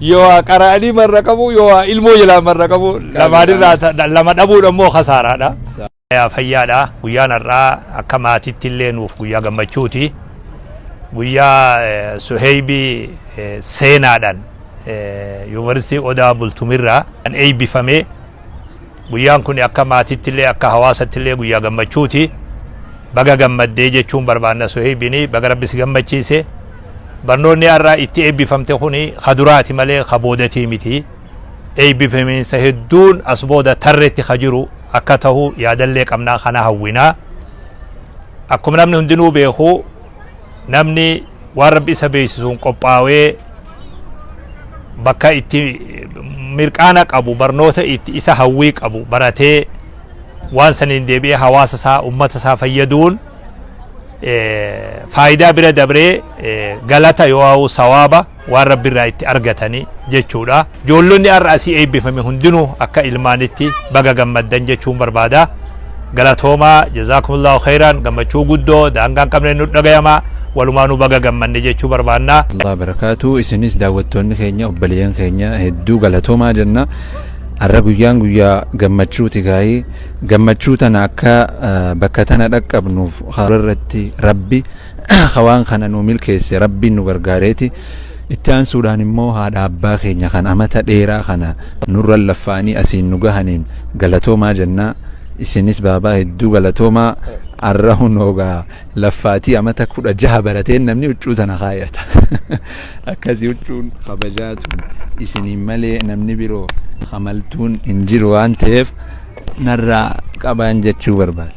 Yoo qara'anii marraqamu yoo ilmoo jalaa marraqamu lamaanirraa lama dhabuun ammoo kasaaraadha. Fayyaadha. Guyyaan har'aa akka maatiitti illee nuuf guyyaa gammachuuti. Guyyaa Suheeybii seenaadhaan Yuunivarsiitii Odaa Bultumirraa kan eebbifame. Guyyaan kun akka maatiitti illee akka hawaasatti illee guyyaa gammachuuti. Baga gammaddee jechuun barbaanna Suheeybini, baga Rabbi si gammachiise. Barnoonni har'a itti eebbifamte kun ka duraati malee ka boodatii miti. Eebbifamiinsa hedduun as booda tarreetti ka jiru akka tahu yaadallee qabnaa, kana hawwinaa. Akkuma namni hundinuu beeku, namni waan Rabbi isa beeksisuun qophaawee bakka itti mirqaana qabu, barnoota itti isa hawwii qabu baratee waan saniin deebi'ee hawaasa isaa, ummata isaa fayyaduun faayidaa bira dabree galata yoo sawaaba waan Rabbi irraa itti argatanii jechuudha. Ijoollonni har'a asii eebbifame hundinuu akka ilmaanitti baga gammaddan jechuun barbaada. Galatoomaa, jazaakumullahu khairan, gammachuu guddoo daangaan qabne nu dhagayama, walumaanuu baga gammanne jechuu barbaanna. Allah barakaatu. Isinis daawwattoonni keenya, obboleeyyan keenya, hedduu galatoomaa jenna. Har'a guyyaan guyyaa gammachuuti gaa'ii. Gammachuu tana akka bakka tana dhaqqabnuuf irratti Rabbi waan kana nu milkeesse, Rabbiin nu gargaareeti. Itti aansuudhaan immoo haadha abbaa keenya kan amata dheeraa kana nurra laffa'anii asiin nu gahaniin galatoomaa jenna. Isinis baabaa hedduu galatoomaa. Har'a hunoogaa laffaatii amata 16 barateen namni huccuu tana kaayata. Akkasii huccuun kabajaatuun isiniin malee namni biroo hamaltuun hin jiru waan ta'eef narraa qabaan jechuu barbaada.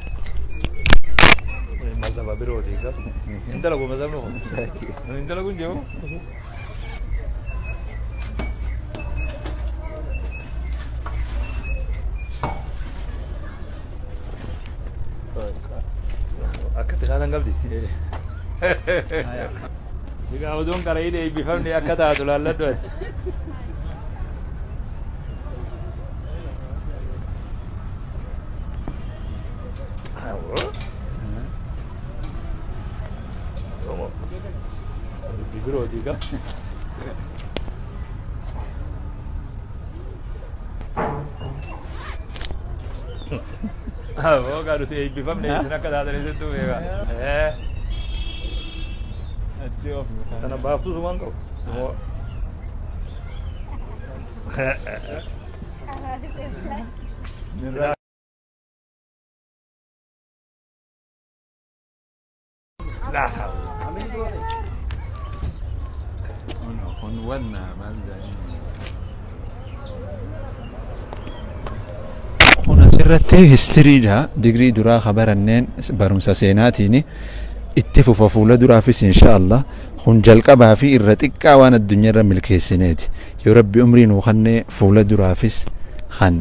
Mazhaba birooti. Hin dalagu mazhabni kun. Hin dalagu hin jiru. Akkatti kaasan qabdi. Egaa oduun qara'iin eebbifamne akka taatu laalladhu ati. Birooti gaa. Boogaa nuti eebbifamne isin akka taatan isittuu beekaa. Achi of Kana baaftuu sumaan qabu. La hawla. Kun wanna maal jedhanii. Kun asirratti historydha. Digrii duraa ka baranneen barumsa seenaatiin itti fufa fuula duraafis insha Allah. Kun jalqabaa fi irra xiqqaa waan addunyaarra milkeessineeti. Yoo Rabbi umrii nuu kennee fuula duraafis kan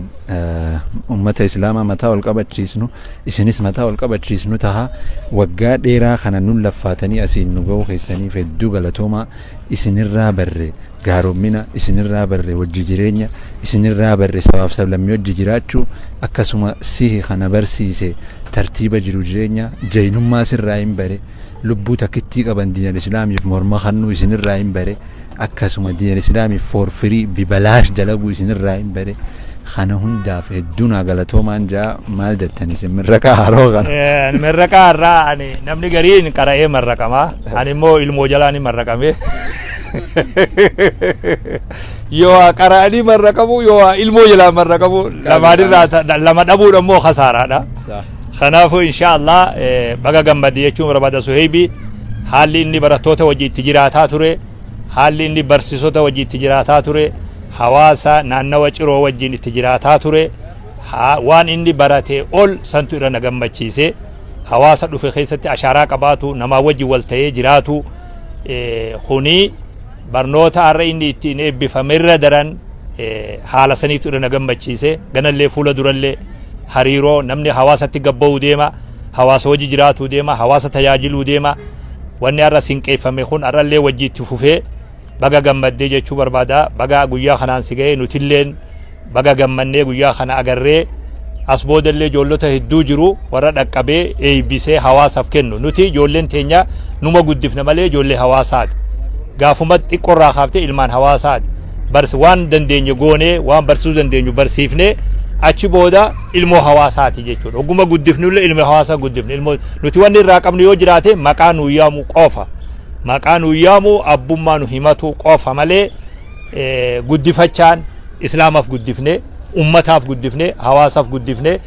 ummata Islaamaa mataa ol qabachiisnu, isinis mataa ol qabachiisnu taha. Waggaa dheeraa kana nun laffaatanii asiin nu ga'uu keessaniif hedduu galatoomaa. Isinirraa barre gaaromina, isinirraa barre wajji jireenya, isinirraa barre sabaaf sablammii wajji jiraachuu, akkasuma sihi kana barsiise tartiiba jiru jireenya jaynummaa sirraa hin bare, lubbuu takkittii qaban diinal Islaamiif morma kannuu isinirraa hin bare, akkasuma diinal Islaamiif for free bibalaash dalaguu isinirraa hin bare. Kana hundaaf hedduu naa galatoomaan jaa. Maal jettan isin mirraqaa haroo kana? Mirraqaa irraa ani namni gariin qara'ee marraqama. Ani immoo ilmoo jalaan marraqame. Yoo qara'anii marraqamu yoo ilmoo jalaan marraqamu lamaanirraa lama dhabuun ammoo kasaaraadha. Kanaafuu insha Allah baga gammadde jechuun barbaada Suheebi. Haalli inni barattoota wajji itti jiraataa ture, haalli inni barsiisota wajji itti jiraataa ture, hawaasa naannawa Ciroo wajjin itti jiraataa ture, waan inni barate ol santu irra na gammachiise. Hawaasa dhufe keessatti ashaaraa qabaatu, namaa wajjin wal ta'ee jiraatu, kuni barnoota har'a inni ittiin eebbifame irra daran haala saniitu irra na gammachiise. Ganallee fuula durallee hariiroo namni hawaasatti gabba'uu deema, hawaasa wajji jiraatuu deema, hawaasa tajaajiluu deema. Wanni har'a sinqeeffame kun har'allee wajji itti fufee baga gammaddee jechuu barbaada. Baga guyyaa kanaan si ga'ee, nutilleen baga gammannee guyyaa kana agarree. As boodallee ijoollota hedduu jiru warra dhaqqabee eebbisee hawaasaaf kennu. Nuti ijoolleen teenya numa guddifna malee ijoollee hawaasaati. Gaafuma xiqqoorraa kaaftee ilmaan hawaasaati. Bars waan dandeenye goonee, waan barsiisuu dandeenyu barsiifnee, achi booda ilmoo hawaasaati jechuudha. Oguma guddifnullee ilma hawaasaa guddifne. Ilmoo nuti wanni irraa qabnu yoo jiraate maqaa nu yaamu qofa. Maqaa nu yaamu, abbummaa nu himatu qofa malee, guddifachaan islaamaaf guddifne, ummataaf guddifne, hawaasaaf guddifne.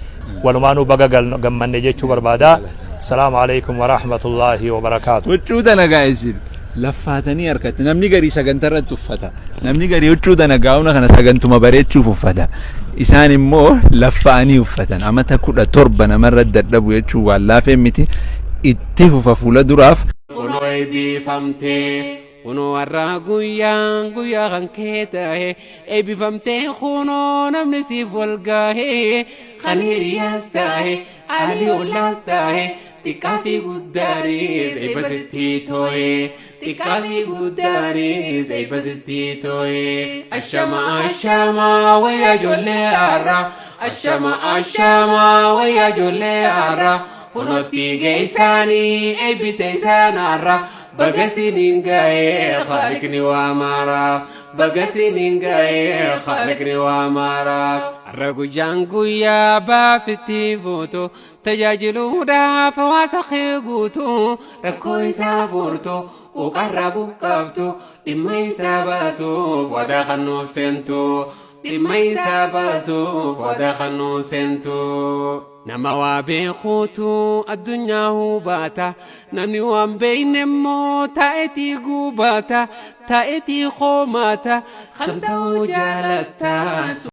Walumaanuu baga gammanne jechuu barbaada. Asalaamu alaikum warahmatullaahi wabarakaatu. Huccuu tana gaa isin laffaatanii harkatti. Namni garii sagantaa irratti uffata. Namni garii huccuu tana gaa'una kana sagantuma bareechuuf uffata. Isaan immoo laffa'anii uffatan. Amata 17 namarra dadhabu jechuun waan laafee miti. Itti fufa fuula duraaf. Kunoo eebbifamtee, kunoo har'a guyyaan guyyaa kan kee ta'e, eebbifamtee, kunoo namni siif wal gahe, kan hiriyaas ta'e, alii ollaas ta'e, xiqqaa fi guddaanis eebba sitti to'e, xiqqaa fi guddaanis eebba sitti to'e. Ashama ashama wayyaa ijoollee har'a, ashama ashama wayyaa ijoollee har'a, kunootti geessaanii eebbite isaan har'a. Baga siniin ga'ee khaliqni waa maraa, baga siniin ga'ee khaliqni waa maraa. Har'a guyyaan guyyaa baafitti fuutu, tajaajiluudhaaf hawaasa kee guutu, rakkoo isaa furtu, quuqarraa buqqaaftu, dhimma isaa baasuuf wadaa kan nuuf seentu, dhimma isaa baasuuf wadaa kan nuuf seentu. Nama waa beekuutu addunyaa hubata, namni waan beekne immoo taa'eetii gubata, taa'eetii koomata, kan ta'uu jaalatta.